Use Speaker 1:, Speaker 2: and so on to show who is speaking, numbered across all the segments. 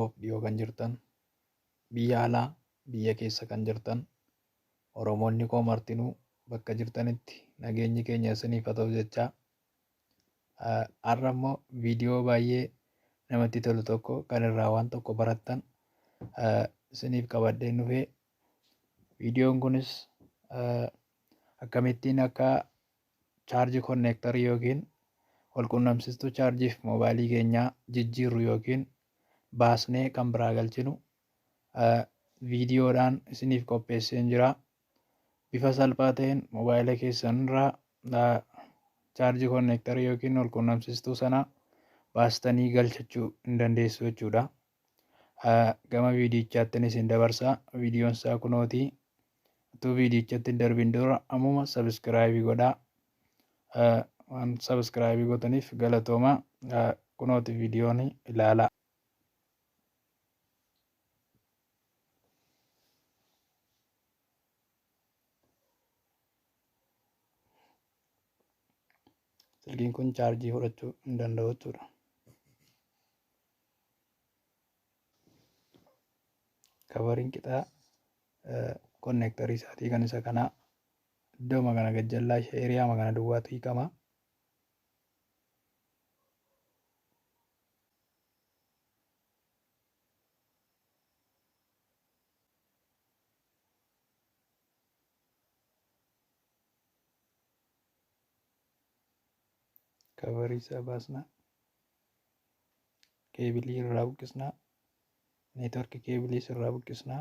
Speaker 1: Dhiyoo kan jirtan, biyya alaa, biyya keessa kan jirtan, Oromoonni koo martinuu bakka jirtanitti nageenyi keenya isiniif haa ta'u jechaa, har'a immoo viidiyoo baay'ee namatti tolu tokko kan irraa waan tokko barattan isiniif qabadheen dhufee. Viidiyoon kunis akkamittiin akka chaarjii konneektarii yookiin walqunnamsiistuu chaarjiif moobaayilii keenyaa jijjiirru yookiin baasnee kan biraa galchinu viidiyoodhaan isiniif qopheesseen jira. Bifa salphaa ta'een moobaayila keessan irraa chaarjii konneektarii yookiin walqunnamsiistuu sana baastanii galchachuu hin dandeessu jechuudha. Gama viidiyichaattin isin dabarsa. Viidiyoon isaa kunooti. Utuu viidiyichatti hin darbin dura ammuma sabiskiraayibii godhaa. Waan sabiskiraayibii gootaniif galatooma. Kunooti viidiyoon, ilaalaa. Silkiin kun chaarjii fudhachuu hin danda'u jechuudha. Kavariin qixaa konneektarii isaatii kan isa kanaa iddooma kana gajjallaa ishee hiriyaama kana duwwaatu hiikama. Kavarii isaa baasnaa. Keebilii irraa buqqisnaa. Neetworkii keebiliis irraa buqqisnaa.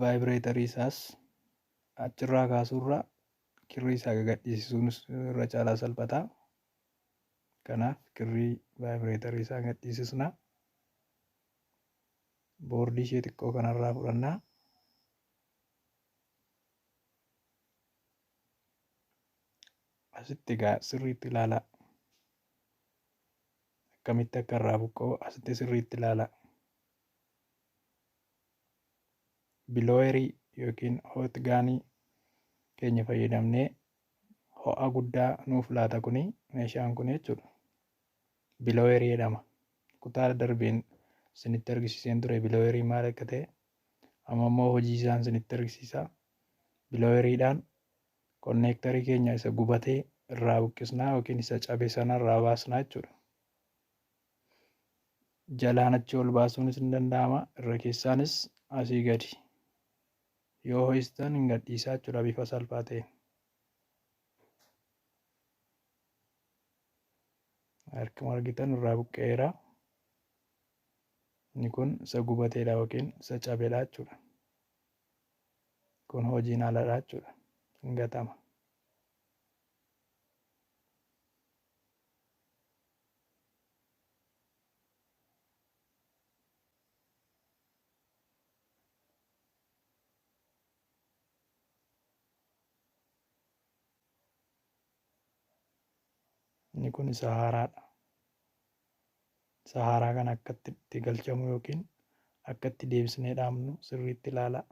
Speaker 1: Vaayibireetarii isaas achirraa kaasuurraa kirrii isaa gadhiisisuun irra caalaa salphata. Kanaaf kirrii vaayibireetarii isaa gadhiisisna. Boordii ishee xiqqoo kanarraa fudhannaa. Asitti egaa sirriitti ilaalaa. Akkamitti akka irraa buqqa'u asitti sirriitti ilaalaa. Bilooyerii yookiin hoot gaanii keenya fayyadamnee ho'a guddaa nuuf laata kuni, meeshaan kun jechuudha. Bilooyerii jedhama. Kutaa darbeen isinitti argisiiseen ture bilooyerii maal akka ta'e. Amma immoo hojii isaan isinitti argisiisa. Bilooyeriidhaan konneektarii keenya isa gubatee irraa buqqisnaa yookiin isa cabe sana irraa baasnaa jechuudha. Jalaan achi ol baasuunis ni danda'ama. Irra keessaanis asii gadi yoo ho'istan hin gadhiisaa jechuudha bifa salphaa ta'een. Akkuma argitan irraa buqqa'eera. Inni kun isa gubateedha yookiin isa cabedha jechuudha. Kun hojiin aladha jechuudha. Hin gatama. Inni kun isa haaraadha. Isa haaraa kana akkatti itti galchamu yookiin akka itti deebisnee dhaabnu sirriitti ilaalaa.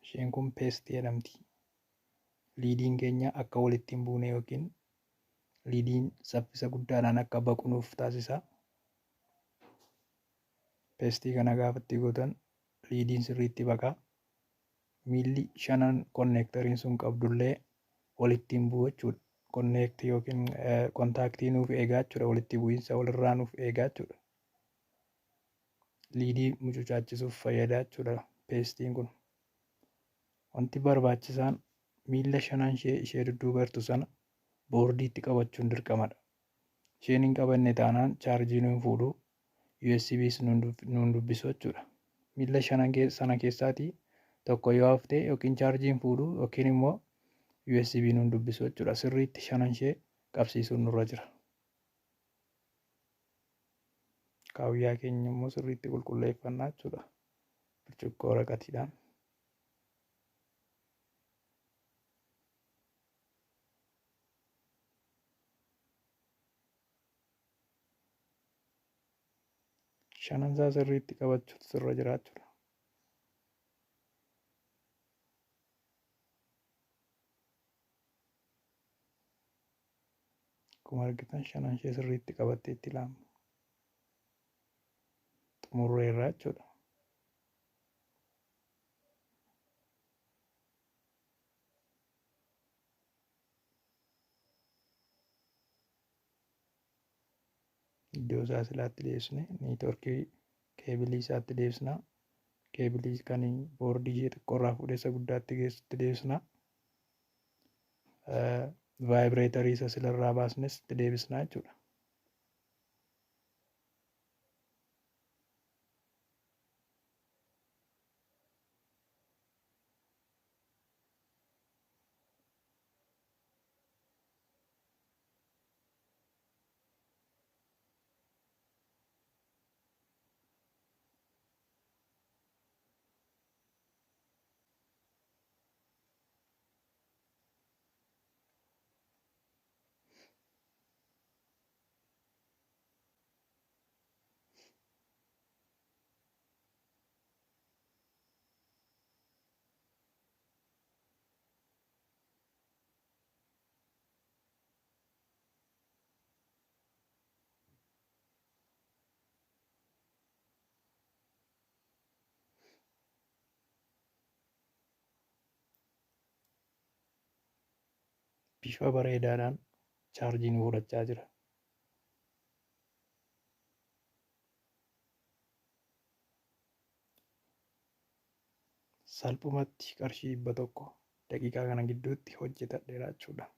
Speaker 1: Isheen kun peestii jedhamti. Liidiin keenya akka walitti hin buune yookiin liidiin saffisa guddaadhaan akka baqu nuuf taasisa. Peestii kana gaafa itti gootan liidiin sirriitti baqa. Miilli shanan konneektariin sun qabdullee walitti hin bu'u jechuudha. Konneektii yookiin kontaaktii nuuf eegaa jechuudha. Walitti bu'iinsa walirraa nuuf eegaa jechuudha. Liidii mucucaachisuuf fayyada jechuudha peestiin kun. Wanti barbaachisaan miilla shanan ishee dudduuba jirtu sana boordiitti qabachuun dirqamadha. Isheen hin qabanne taanaan chaarjii nu hin fuudhu, USBs nuun dubbisu jechuudha. Miilla shanan sana keessaatii tokko yoo hafte yookiin chaarjii hin fuudhu yookiin immoo USB nuun dubbisu jechuudha. Sirriitti shanan ishee qabsiisuun nurra jira. Kaawuyyaa keenya immoo sirriitti qulqulleeffannaa jechuudha. Burcuqqoo waraqatiidhaan. Shanan isaa sirriitti qabachuutu sirra jira jechuudha. Akkuma argitan shanan ishee sirriitti qabattee itti ilaamu. Xumurreerra jechuudha. Iddoo isaa silaatti deebisne neetworkii keebilii isaatti deebisna. Keebilii kan boordii ishee xiqqoorraa fuudhee isa guddaatti geessutti deebisna. Vaayibireetarii isa silarraa baasnes itti deebisna jechuudha. Bifa bareedaadhaan chaarjii nu fudhachaa jira. Salphumatti qarshii 100 daqiiqaa kana gidduutti hojjetadheera jechuudha.